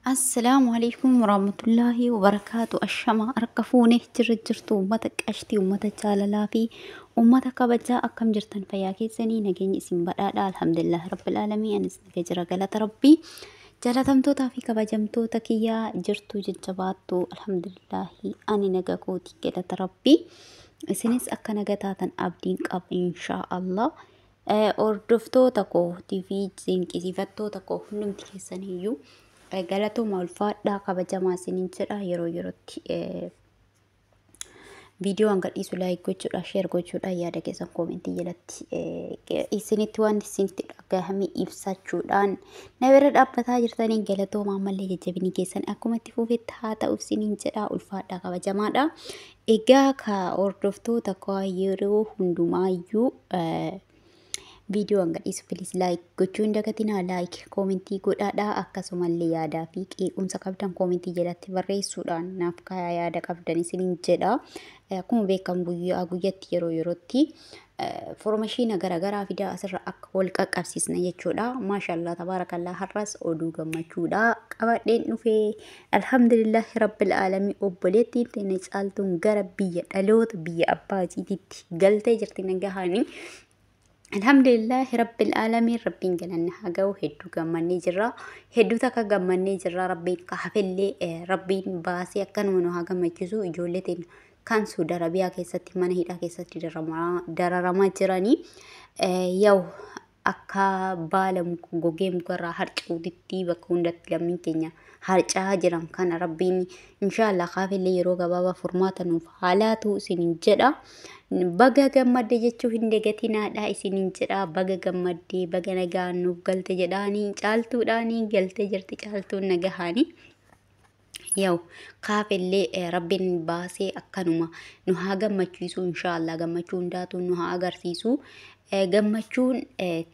Assalaamu alaikum warahmatullaahi wabarakaatu. Ashama harka fuunee jirra jirtu uummata qashtii, uummata jaalalaa fi uummata kabajaa, akkam jirtan? Fayyaa keessanii? Nageenya isin badhaadha. Alhamdulillah rabbil aalamiin, anis naga jira, galata rabbii. Jaalatamtootaa fi kabajamtoota kiyyaa, jirtu jajjabaattu? Alhamdulillaahi, ani naga kooti, galata rabbii. Isinis akka naga taatan abdiin qaba, inshaa Allah. Hordoftoota kootii fi dinqisiifattoota koo hundumti keessaniyyuu galatooma, ulfaadhaa, kabajamaa isiniin jedha. Yeroo yerootti viidiyoo hanga dhiisu like gochuudha, share gochuudha, yaada keessan koomentii jalatti isinitti waan isinitti dhagahame ibsachuudhaan na bira dhaabbataa jirtaniin galatooma. Ammallee jajjabinii keessan akkuma itti fufetti haa ta'u isiniin jedha, ulfaadhaa, kabajamaadha. Egaa ka hordoftoota koo, yeroo hundumaayyuu viidiyoo hanga dhiisu please like gochuu hin dagatinaa, like koomentii godhaadhaa. Akkasumallee yaadaa fi qeequmsa qabdan koomentii jalatti barreessuudhaan naaf kaayaa yaada qabdan isiniin jedha. Akkuma beekamu guyyaa guyyatti, yeroo yerootti foormashiina garaagaraa fidaa asirra akka wal qaqqabsiisna jechuudha. Maashaallah, tabaarakallaa, har'as oduu gammachuudha qabadheen dhufee. Alhamdulillahi rabbil aalamiin, obboleettiin teenya Caaltuun gara biyya dhaloota, biyya abbaa isiititti galtee jirti nagahaanii. Alhamdulillahi rabbil aalamiin, rabbiin galanni haa ga'u. Hedduu gammannee jirra. Hedduu takka gammannee jirra. Rabbiin ka hafellee rabbiin baasee akkanuma nu haa gammachiisu. Ijoollee teenya kan Suudi Arabiyaa keessatti mana hidhaa keessatti dararamaa jiranii, yaa'u akka baala gogee mukarraa harca'uutitti bakka hundatti lammiin keenya harca'aa jiran kana rabbiin inshaallah kaafellee yeroo gabaabaa furmaata nuuf haa laatu isiniin jedha. Baga gammadde jechuu hin dagatinaadha isiniin jedha. Baga gammaddee, baga nagaan nuuf galte jedhaanii, Caaltuudhaanii galtee jirti Caaltuun nagahaanii. Yaa'u kaafellee rabbiin baasee akkanuma nu haa gammachiisu, inshaallah gammachuu hundaatu nu haa agarsiisu. Gammachuun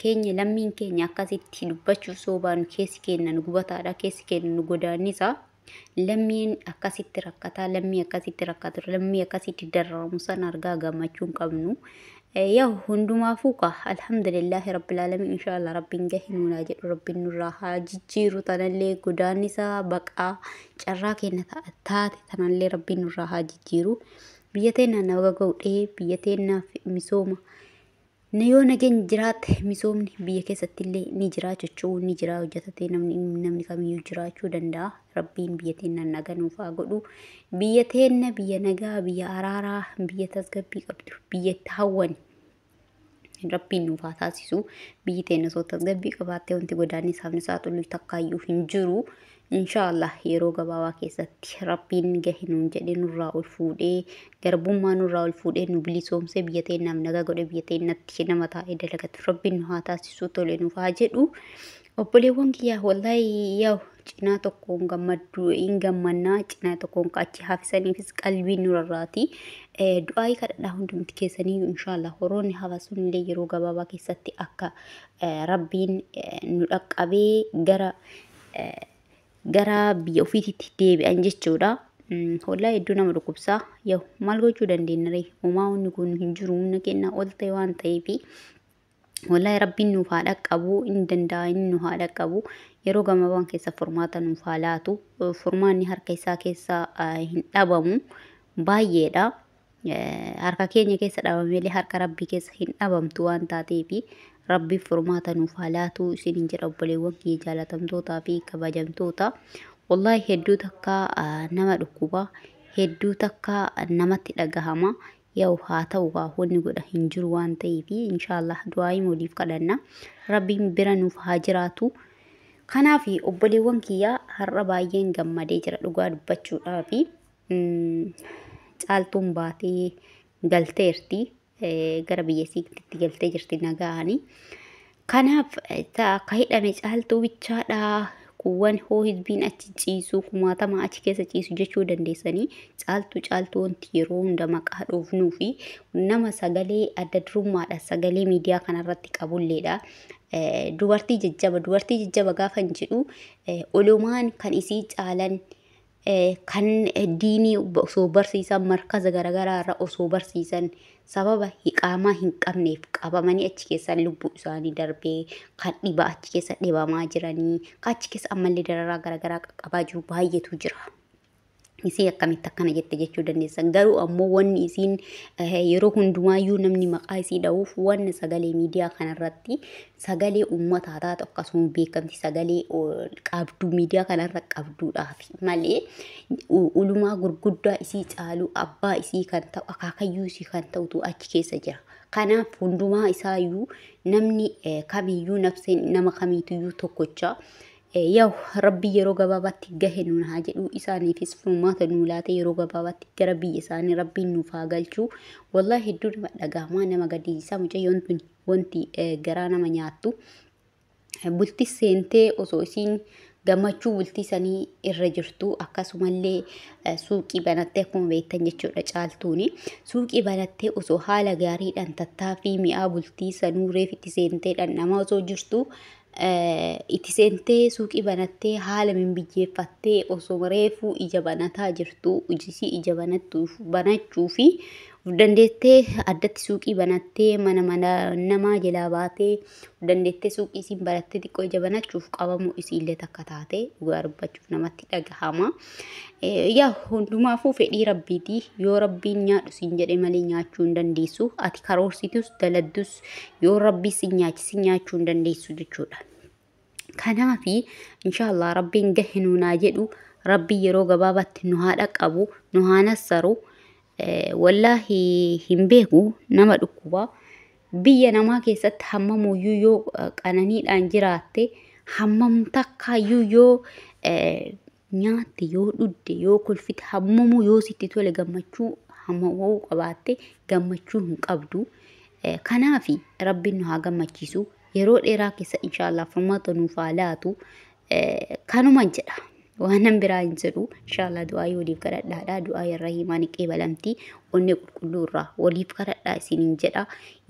keenya lammiin keenya akkasitti dubbachuuf soobaan keessi keenya nu gubataadha, keessi keenya nu godaannisa. Lammiin akkasitti rakkataa, lammii akkasitti rakkatu, lammii akkasitti dararamu sana argaa gammachuu hin qabnu. Yaa'u hundumaafuu ka alhamdulillahi rabbil aalamiin, inshaallah rabbiin gahi nuunaa jedhu, rabbiin nurraa haa jijjiiru. Tanallee godaannisa baqaa carraa keenya taate tanallee rabbiin nurraa haa jijjiiru. Biyya teenya naga godhee, biyya teenyaaf misooma. Yoo nageenya jiraatte misoomni biyya keessatti illee ni jira jechuun ni jira, hojjetatee namni kamiyyuu jiraachuu danda'a. Rabbiin biyya teenya naga nuuf haa godhu. Biyya teenya biyya nagaa, biyya araaraa, biyya tasgabbii qabdu, biyya itti hawwan rabbiin nuuf haa taasisu. Biyyi teenya osoo tasgabbii qabaattee wanti godaannisaaf nu saaxilu takkaayyuu hin jiru. Inshaallah yeroo gabaabaa keessatti rabbiin gahi nuun jedhee nurraa ol fuudhee, garbummaa nurraa ol fuudhee, nu bilisoomsee, biyya teenyaaf nagaa godhee, biyya teenyatti nama taa'ee dalagatu rabbiin nu haa taasisu, tole nuuf haa jedhu. Obboleewwan kiyyaa, wallaahi yaa'u cinaa tokkoon gammaddu hin gammannaa, cinaa tokkoon achi hafisaniifis qalbiin nu rarraati. Du'aayii kadhadhaa hundumti keessanii, inshaallah horoonni hafasuun illee yeroo gabaabaa keessatti akka rabbiin nu dhaqqabee gara biyya ofiititti deebi'an jechuudha. Wallaahi hedduu nama dhukkubsaa. Yaa'u maal gochuu dandeenya ree? Homaa wanni kun hin jiru, humna kennaa ol ta'e waan ta'eefi. Wallaahi rabbiin nuuf haa dhaqqabu, hin danda'a, inni nu haa dhaqqabu. Yeroo gabaabaan keessa furmaata nuuf haa laatu. Furmaanni harka isaa keessa hin dhabamu. Baay'eedha. Harka keenya keessa dhabameelee harka rabbii keessa hin dhabamtu waan taateefi rabbiif furmaata nuuf haa laatu isiniin jedha, obboleewwan kiyya jaalatamtootaa fi kabajamtoota. Wallaahi hedduu takka nama dhukkuba, hedduu takka namatti dhagahama. Yaa'u haa ta'u gaa, wanni godha hin jiru waan ta'eef inshaallah du'aayii waliif kadhanna. Rabbiin bira nuuf haa jiraatu. Kanaaf obboleewwan kiyyaa, har'a baay'een gammadee jira dhugaa dubbachuudhaafi. Caaltuun baatee galteerti. Gara biyya isiitti galtee jirti nagaanii. Kanaaf akka hidhame Caaltuu bichaadha. Kuuwwan hoo hizbiin achi ciisu, kumaatama achi keessa ciisu jechuu dandeessanii. Caaltuu, Caaltuu wanti yeroo hunda maqaa dhoofnuu fi nama sagalee adda durummaadha sagalee miidiyaa kanarratti qabulleedha. Dubartii jajjaba, dubartii jajjaba gaafa hin jedhu olumaan kan isii caalan Kan diinii osoo barsiisan, markaza garaagaraa irra osoo barsiisan, sababa hiqaamaa hin qabneef qabamanii achi keessa lubbuu isaanii darbee, kan dhibaa achi keessa dhibamaa jiranii, kan achi keessa ammallee dararaa garaagaraa qaqqabaa jiru baay'eetu jira. Isii akkamitti akkana jette jechuu dandeessan. Garuu ammoo wanni isiin yeroo hundumaayyuu namni maqaa isii dha'uuf, wanni sagalee miidiyaa kanarratti sagalee uummataa taatu, akkasuma beekamti sagalee qabdu miidiyaa kanarra qabduudhaaf malee, ulumaa gurguddaa isii caalu, abbaa isii kan ta'u, akaakayyuu isii kan ta'utu achi keessa jira. Kanaaf hundumaa isaayyuu namni kamiyyuu, nafseen nama kamiitiyyuu tokkocha. Yaw, Rabbi yeroo gabaabaatti gahe nuun haa jedhu, isaaniifis furmaata nuu laate, yeroo gabaabaatti gara biyya isaanii Rabbiin nuuf haa galchu. Wallahi hedduu nama dhagahama, nama gaddisiisa. Mucayyoon tun wanti garaa nama nyaattu, bulti seentee osoo isiin gammachuu bultii sanii irra jirtu, akkasumallee suuqii banattee, akkuma beektan jechuudha, Caaltuuni suuqii banattee osoo haala gaariidhaan tattaaffii mi'aa bultii sanuu reef itti seentee dhandhamaa osoo jirtu, itti seentee suuqii banattee haala minbiyyeeffattee osoo reefuu ija banataa jirtu, ijisii ija banachuu fi dandeettee addatti suuqii banattee, mana mana namaa jalaa baatee dandeettee suuqii isiin banattee xiqqoo ija banachuuf qabamuu isiillee takka taate, dhugaa dubbachuuf namatti dhagahama. Yaa, hundumaafuu fedhii Rabbiiti. Yoo Rabbiin nyaadhu siin jedhe malee nyaachuu hin dandeessu. Ati karoorsitus daladdus, yoo Rabbii si nyaachisi nyaachuu hin dandeessu jechuudha. Kanaafi inshaallah Rabbiin gahe nuunaa jedhu, Rabbii yeroo gabaabaatti nu haa dhaqqabu, nu haa nassaru. Wallaahi hin beeku, nama dhukkuba. Biyya namaa keessatti hammamuyyuu yoo qananiidhaan jiraatte, hammam takkaayyuu yoo nyaatte, yoo dhugde, yoo kolfite, hammamuu yoo sitti tole, gammachuu hammamuu qabaatte, gammachuu hin qabdu. Kanaafi Rabbiin nu haa gammachiisu. Yeroo dheeraa keessa inshaallah furmaata nuuf haa laatu. Kanuma jedha. Waan nan biraa hin jedhu. Inshaallah du'aa waliif kadhadhaadha. Du'aa irra himaan qeebalamti. Onnee qulqulluu irraa waliif kadhadhaa isiniin jedha.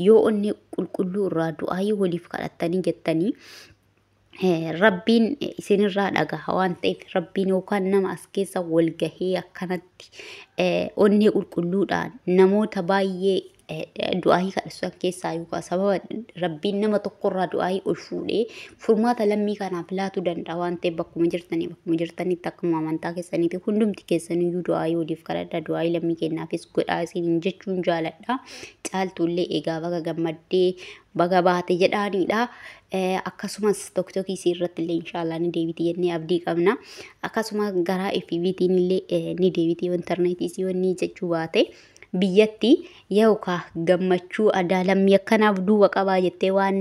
Yoo onnee qulqulluu irraa du'aa waliif kadhattanii jettanii, Rabbiin isinirraa dhagaha waan ta'eef, Rabbiin yookaan nama as keessa wal gahee akkanatti onnee qulqulluudhaan namoota baay'ee du'aayii kadhatan keessaa, yookaan sababa Rabbiin nama tokkorraa du'aayii ol fuudhee furmaata lammii kanaaf laatuu danda'a waan ta'eef, bakkuma jirtanitti akkuma amantaa keessaniitti hundumti keessaniyyuu du'aayii waliif kadhadhaa, du'aayii lammii kennaafis godhaa isiniin jechuun jaaladha. Caaltuullee egaa baga gammaddee, baga baate jedhaanidha. Akkasumas TikTokii isii irratti illee inshaallah ni deebiti jennee abdii qabna. Akkasuma garaa FBtiin illee ni deebiti, intarneetii isii wanni jechuu baate. Biyyatti yookaan gammachuu aadaa lammii akkanaaf duuba qabaa jettee, waan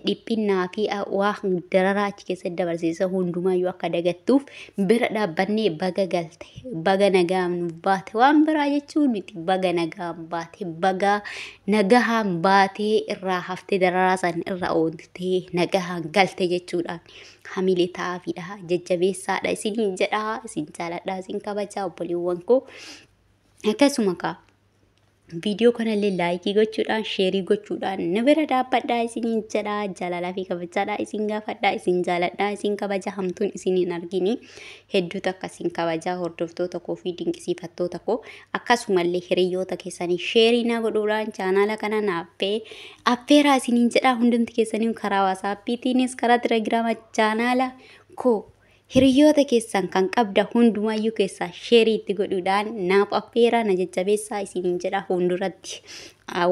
dhiphinnaa fi waan dararaa achi keessatti dabarsiisa hundumaayyuu akka dagattuuf bira dhaabbannee, baga galte, baga nagaan nuuf baate. Waan biraa jechuun miti, baga nagaan baate, baga nagahaan baatee irraa haftee, dararaa san irra ooltee nagahaan galte jechuudhaan hamilee ta'aafiidha, jajjabeessaadha isiniin jedhaa. Isin jaaladha, isin kabajaa, obboleewwan koo. Akkasuma kaa viidiyoo kanallee like gochuudhaan, share gochuudhaan nu bira dhaabbadhaa isiniin jedhaa. Jaalalaa fi kabajaadhaa isin gaafadhaa. Isin jaaladhaa, isin kabaja, hamtuun isin hin argini. Hedduu takka isin kabajaa, hordoftoota koo fi dinqisiifattoota koo. Akkasumallee hiriyoota keessanii share naa godhuudhaan chaanaala kana naaf affeeraa isiniin jedhaa. Hundumti keessanii karaa WhatsAppiitiinis karaa Telegiraama chaanaala koo hiriyoota keessan kan qabda hundumayyuu keessaa share itti godhuudhaan naaf affeeraa, na jajjabeessaa isiniin jedha. Fuulduratti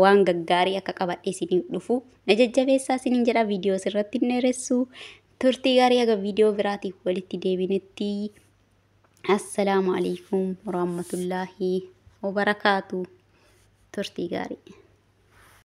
waan gaggaarii akka qabadhe isiniif dhufu na jajjabeessaa isiniin jedha. Viidiyoo sirratti hin dheeressu. Turtii gaarii, aga viidiyoo biraatiif walitti deebinetti. Assalaamu alaikum warahmatullaahi wabarakaatu. Turtii gaarii.